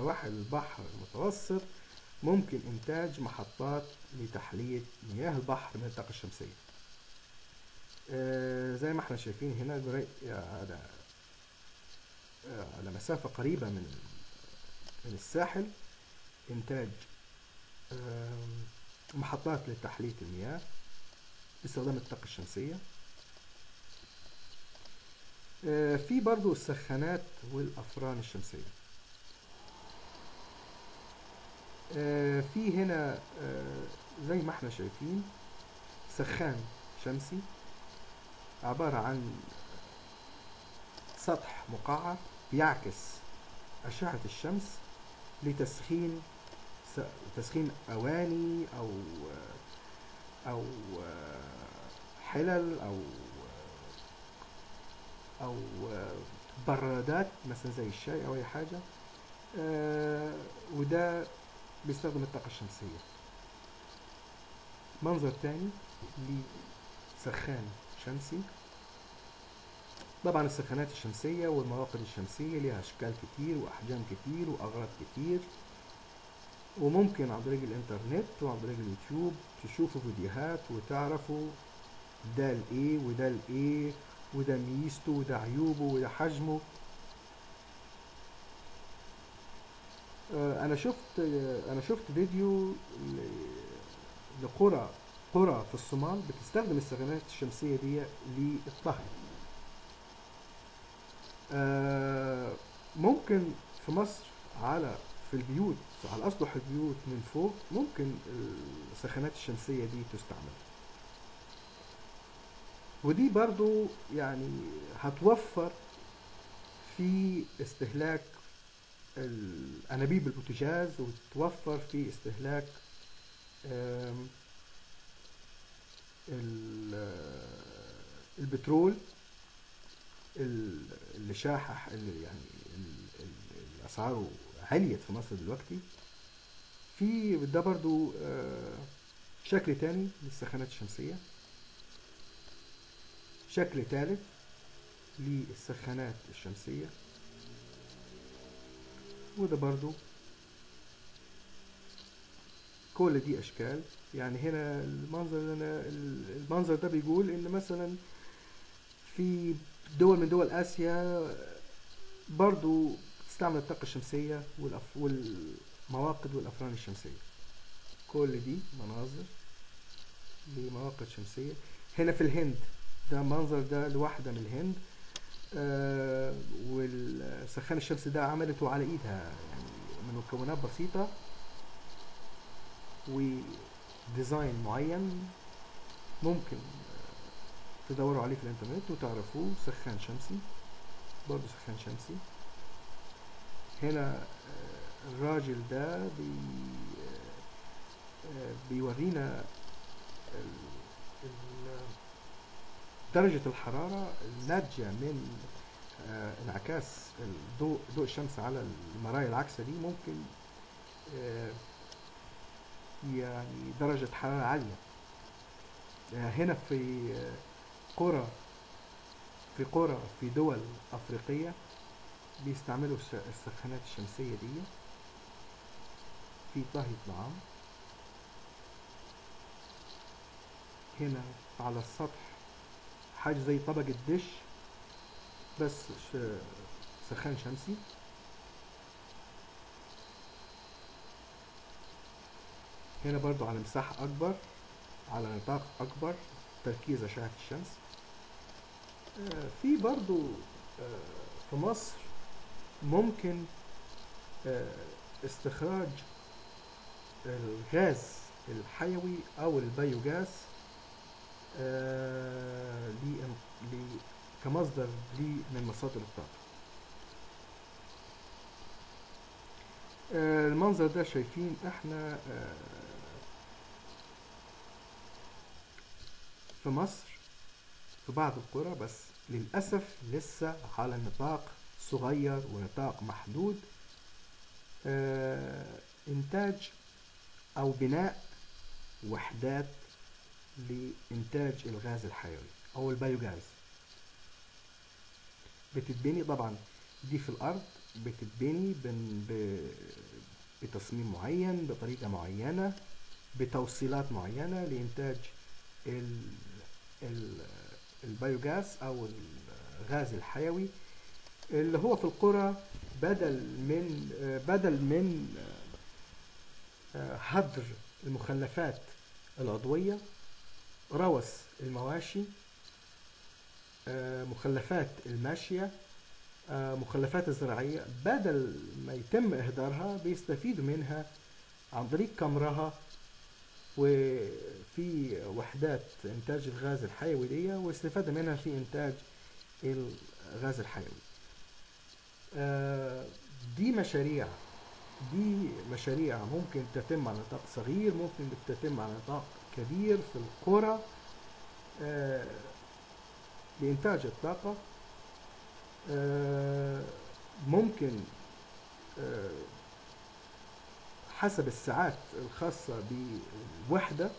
سواحل البحر المتوسط ممكن إنتاج محطات لتحلية مياه البحر من الطاقة الشمسية. زي ما احنا شايفين هنا على مسافة قريبة من الساحل إنتاج محطات لتحلية المياه باستخدام الطاقة الشمسية. في برضو السخانات والأفران الشمسية. في هنا زي ما احنا شايفين سخان شمسي عبارة عن سطح مقعر بيعكس أشعة الشمس لتسخين تسخين أواني أو حلل أو برادات مثلا زي الشاي أو أي حاجة، وده بيستخدم الطاقة الشمسية. منظر تاني لسخان شمسي. طبعا السخانات الشمسية والمواقد الشمسية ليها أشكال كتير وأحجام كتير وأغراض كتير، وممكن عن طريق الإنترنت وعن طريق اليوتيوب تشوفوا فيديوهات وتعرفوا ده الإيه وده الإيه وده ميزته وده عيوبه وده حجمه. أنا شفت فيديو لقرى في الصومال بتستخدم السخانات الشمسية دي للطهي. ممكن في مصر في البيوت، على أسطح البيوت من فوق ممكن السخانات الشمسية دي تستعمل، ودي برضو يعني هتوفر في استهلاك الأنابيب البوتاجاز، وتوفر في استهلاك البترول اللي شاحح، اللي يعني أسعاره عليت في مصر دلوقتي. في ده برضو شكل تاني للسخانات الشمسية، شكل تالت للسخانات الشمسية، وده برضو كل دي أشكال. يعني هنا المنظر اللي أنا، المنظر ده بيقول إن مثلا في دول من دول آسيا برضو بتستعمل الطاقة الشمسية والمواقد والأفران الشمسية. كل دي مناظر لمواقد شمسية. هنا في الهند ده منظر ده لواحدة من الهند، والسخان الشمسي ده عملته على ايدها، يعني من مكونات بسيطة وديزاين معين ممكن تدوروا عليه في الانترنت وتعرفوه. سخان شمسي، برضو سخان شمسي. هنا الراجل ده بيورينا درجة الحرارة الناتجة من انعكاس ضوء الشمس على المرايا العكسة دي، ممكن يعني درجة حرارة عالية. هنا في قرى في دول أفريقية بيستعملوا السخانات الشمسية دي في طهي الطعام. هنا على السطح حاجة زي طبق الدش بس سخان شمسي. هنا برضو على مساحة أكبر، على نطاق أكبر، تركيز أشعة الشمس. في برضو في مصر ممكن استخراج الغاز الحيوي أو البيوغاز كمصدر من مصادر الطاقة. المنظر ده شايفين احنا في مصر في بعض القرى، بس للأسف لسه على نطاق صغير ونطاق محدود، إنتاج أو بناء وحدات لإنتاج الغاز الحيوي أو البيوغاز. بتتبني طبعا دي في الأرض، بتتبني بتصميم معين، بطريقة معينة، بتوصيلات معينة لإنتاج ال biogas أو الغاز الحيوي اللي هو في القرى، بدل من هدر المخلفات العضوية، روث المواشي، مخلفات الماشية، مخلفات الزراعية، بدل ما يتم إهدارها بيستفيدوا منها عن طريق كمرها وفي وحدات إنتاج الغاز الحيوي دي، واستفادة منها في إنتاج الغاز الحيوي. دي مشاريع، دي مشاريع ممكن تتم على نطاق صغير، ممكن تتم على نطاق كبير في القرى، لإنتاج الطاقة. ممكن حسب الساعات الخاصة بالوحدة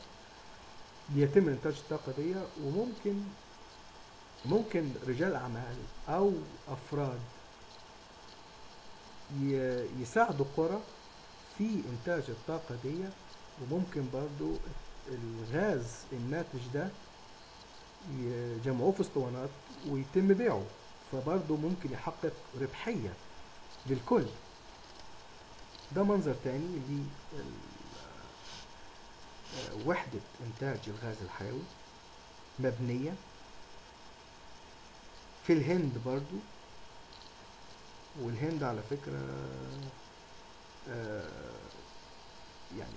بيتم إنتاج الطاقة دي، وممكن رجال أعمال أو أفراد يساعدوا قرى في إنتاج الطاقة دي، وممكن برضو الغاز الناتج ده يجمعوه في اسطوانات ويتم بيعه، فبرضو ممكن يحقق ربحية للكل. ده منظر تاني لوحدة إنتاج الغاز الحيوي مبنية في الهند برضو. والهند على فكرة يعني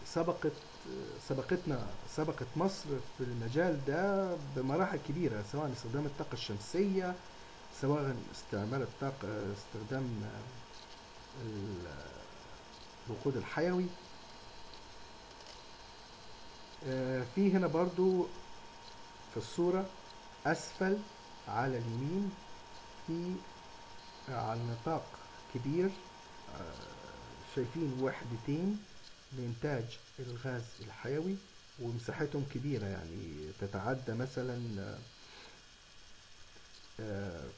سبقت مصر في المجال ده بمراحل كبيرة، سواء استخدام الطاقة الشمسية، سواء استعمال الطاقة، استخدام الوقود الحيوي. في هنا برضو في الصورة أسفل على اليمين في على نطاق كبير، شايفين وحدتين لإنتاج الغاز الحيوي ومساحتهم كبيرة، يعني تتعدى مثلا،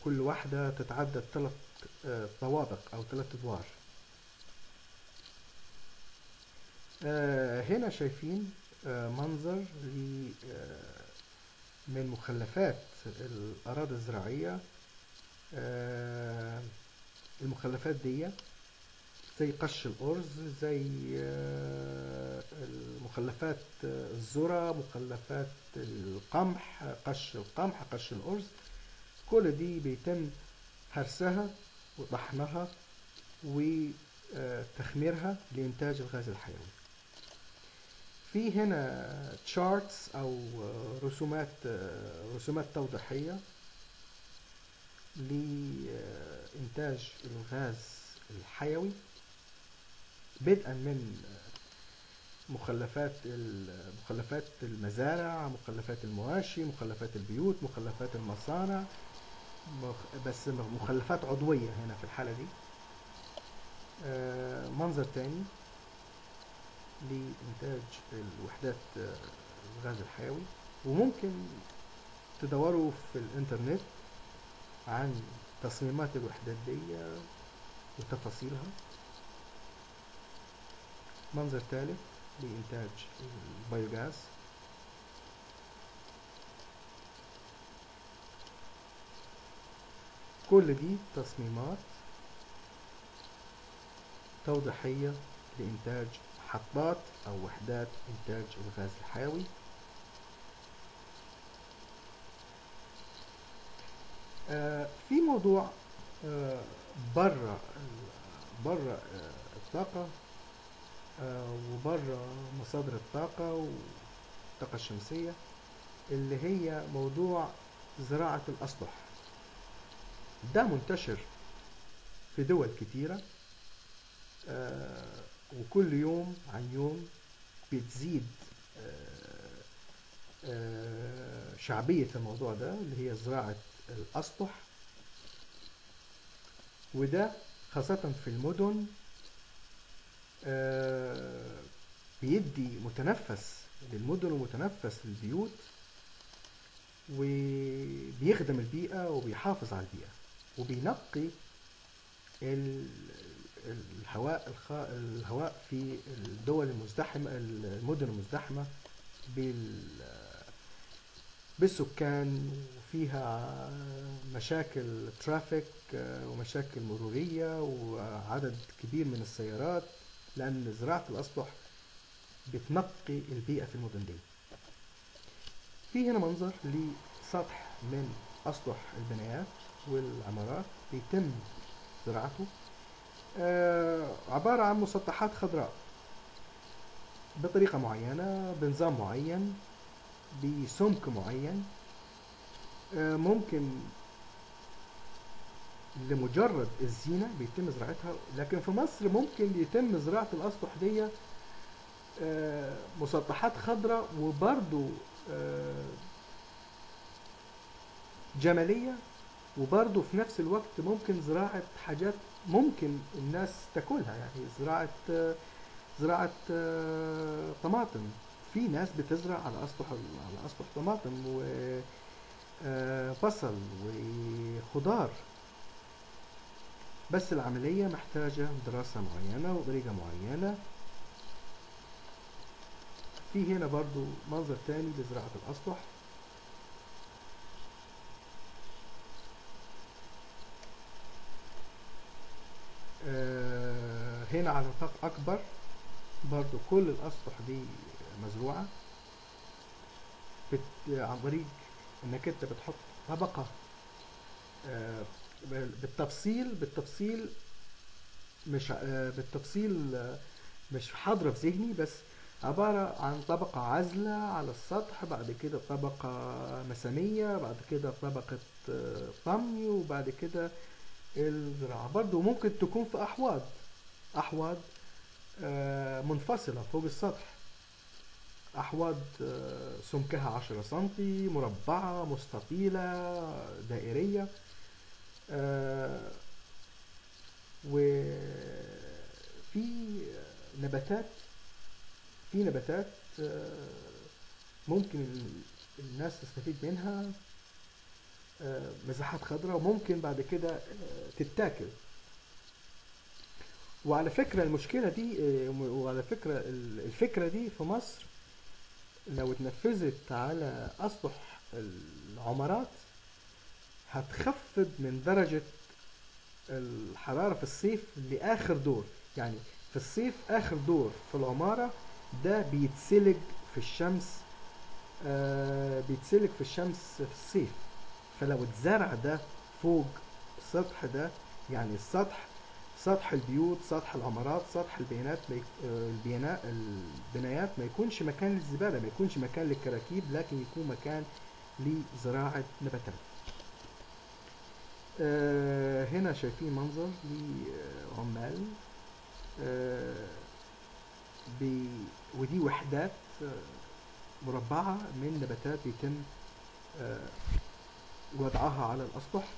كل واحدة تتعدى 3 طوابق أو 3 أدوار. هنا شايفين منظر من مخلفات الأراضي الزراعية. المخلفات دي زي قش الأرز، زي المخلفات الذرة، مخلفات القمح، قش القمح، قش الأرز، كل دي بيتم هرسها وطحنها وتخميرها لإنتاج الغاز الحيوي. في هنا charts أو رسومات توضيحية لإنتاج الغاز الحيوي، بدءا من مخلفات المزارع، مخلفات المواشي، مخلفات البيوت، مخلفات المصانع، بس مخلفات عضوية هنا في الحالة دي. منظر تاني لإنتاج الوحدات الغاز الحيوي، وممكن تدوروا في الإنترنت عن تصميمات الوحدات دي وتفاصيلها. منظر ثالث لإنتاج البيوغاز. كل دي تصميمات توضيحية لإنتاج محطات أو وحدات إنتاج الغاز الحيوي. في موضوع بره الطاقة، وبره مصادر الطاقة والطاقة الشمسية، اللي هي موضوع زراعة الأسطح. ده منتشر في دول كتيرة، وكل يوم عن يوم بتزيد شعبية الموضوع ده اللي هي زراعة الأسطح، وده خاصة في المدن، بيدي متنفس للمدن ومتنفس للبيوت، وبيخدم البيئة وبيحافظ على البيئة وبينقي الهواء الهواء في الدول المزدحمة، المدن المزدحمة بالسكان، وفيها مشاكل ترافيك ومشاكل مرورية وعدد كبير من السيارات، لأن زراعة الأسطح بتنقي البيئة في المدن دي. في هنا منظر لسطح من أسطح البنايات والعمارات بيتم زراعته، عبارة عن مسطحات خضراء بطريقة معينة، بنظام معين، بسمك معين. ممكن لمجرد الزينة بيتم زراعتها، لكن في مصر ممكن يتم زراعة الأسطح دي مسطحات خضراء وبرضو جمالية، وبرضو في نفس الوقت ممكن زراعة حاجات ممكن الناس تاكلها، يعني زراعة طماطم. في ناس بتزرع على أسطح طماطم وبصل وخضار، بس العملية محتاجة دراسة معينة وطريقة معينة. في هنا برضو منظر تاني لزراعة الأسطح. هنا على نطاق أكبر برضو كل الأسطح دي مزروعة عن طريق إنك أنت بتحط طبقة، بالتفصيل مش، بالتفصيل، مش حاضرة في ذهني، بس عبارة عن طبقة عازلة على السطح، بعد كده طبقة مسامية، بعد كده طبقة، طمي، وبعد كده الزراعة. برضو ممكن تكون في أحواض، منفصلة فوق السطح، أحواض، سمكها 10 سنتي، مربعة، مستطيلة، دائرية. وفي نباتات، ممكن الناس تستفيد منها، مساحات خضراء، وممكن بعد كده، تتاكل. وعلى فكرة المشكلة دي، وعلى فكرة الفكرة دي في مصر لو اتنفذت على أسطح العمارات هتخفض من درجة الحرارة في الصيف لآخر دور. يعني في الصيف آخر دور في العمارة ده بيتسلج في الشمس، بيتسلج في الشمس في الصيف. فلو اتزرع ده فوق السطح ده، يعني السطح، سطح البيوت، سطح العمارات، سطح البيانات، البنايات ما يكونش مكان للزبالة، ما يكونش مكان للكراكيب، لكن يكون مكان لزراعة نباتات. هنا شايفين منظر لعمال، ودي وحدات، مربعة من نباتات بيتم، وضعها على الأسطح.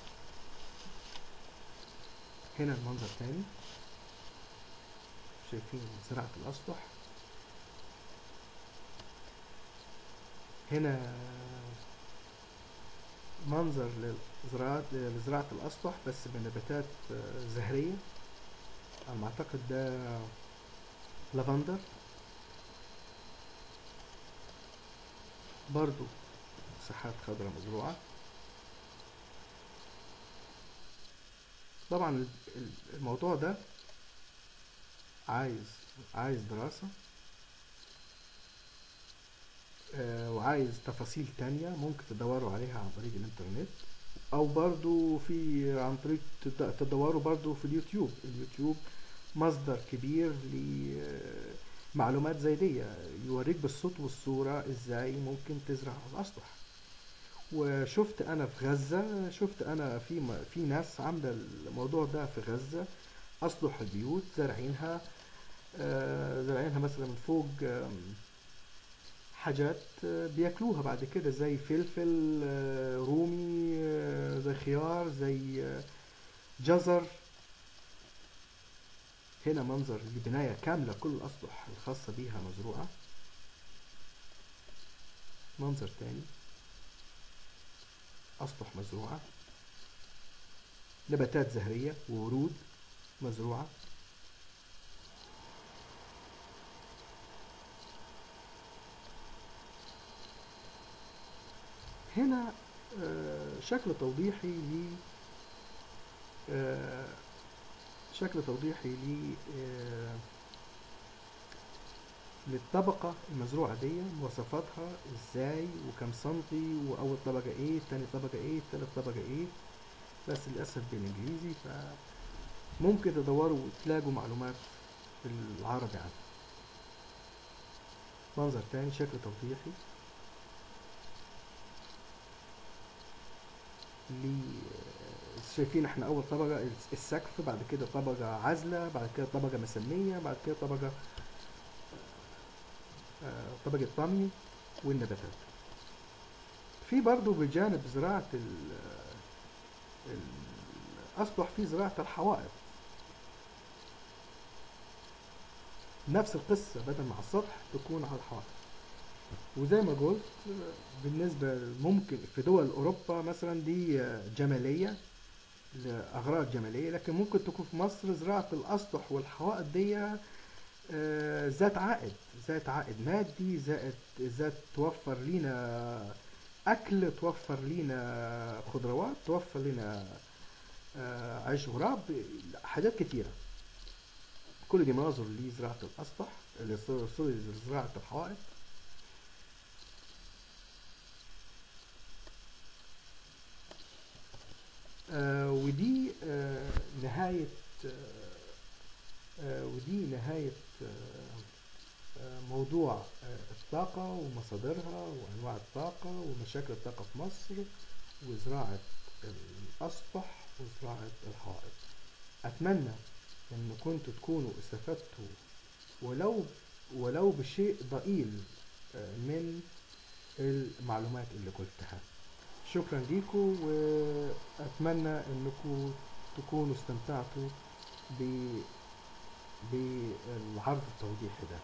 هنا المنظر تاني، شايفين زراعة الأسطح. هنا منظر لزراعة الأسطح بس بنباتات، زهرية، على ما أعتقد ده لافندر. برضو مساحات خضراء مزروعة. طبعا الموضوع ده عايز دراسة، وعايز تفاصيل تانية ممكن تدوروا عليها عن طريق الانترنت، او برضو عن طريق تدوروا برضو في اليوتيوب. اليوتيوب مصدر كبير لمعلومات زي دي، يوريك بالصوت والصورة ازاي ممكن تزرع الاسطح. وشفت انا في غزة، شفت انا في ناس عاملة الموضوع ده في غزة، اسطح البيوت زارعينها مثلا من فوق، حاجات، بياكلوها بعد كده، زي فلفل، رومي، زي خيار، زي، جزر. هنا منظر لبناية كاملة كل الأسطح الخاصة بيها مزروعة. منظر تاني، أسطح مزروعة، نباتات زهرية وورود. مزروعة. هنا شكل توضيحي ل شكل توضيحي ل للطبقة المزروعة دي، مواصفاتها ازاي وكم سنتي، واول طبقة ايه، تاني طبقة ايه، تالت طبقة ايه، بس للأسف بالانجليزي، فممكن تدوروا وتلاقوا معلومات بالعربي عنها. منظر تاني، شكل توضيحي شايفين احنا اول طبقة السقف، بعد كده طبقة عازلة، بعد كده طبقة مسمية، بعد كده طبقة طمي والنباتات. في برضو بجانب زراعة أصبح في زراعة الحوائط، نفس القصة، بدل ما على السطح تكون على الحوائط. وزي ما قلت بالنسبة ممكن في دول أوروبا مثلا دي جمالية لأغراض جمالية، لكن ممكن تكون في مصر زراعة الأسطح والحوائط دي ذات عائد، ذات عائد مادي، ذات توفر لينا أكل، توفر لينا خضروات، توفر لنا عيش غراب، حاجات كتيرة. كل دي مناظر لزراعة الأسطح، سوري، لزراعة الحوائط. ودي نهاية، ودي نهاية موضوع الطاقة ومصادرها وأنواع الطاقة ومشاكل الطاقة في مصر وزراعة الأسطح وزراعة الحائط. أتمنى إن كنتوا تكونوا استفدتوا ولو بشيء ضئيل من المعلومات اللي قلتها. شكرا ليكم، وأتمنى إنكم تكونوا استمتعتوا بالعرض التوضيحي ده.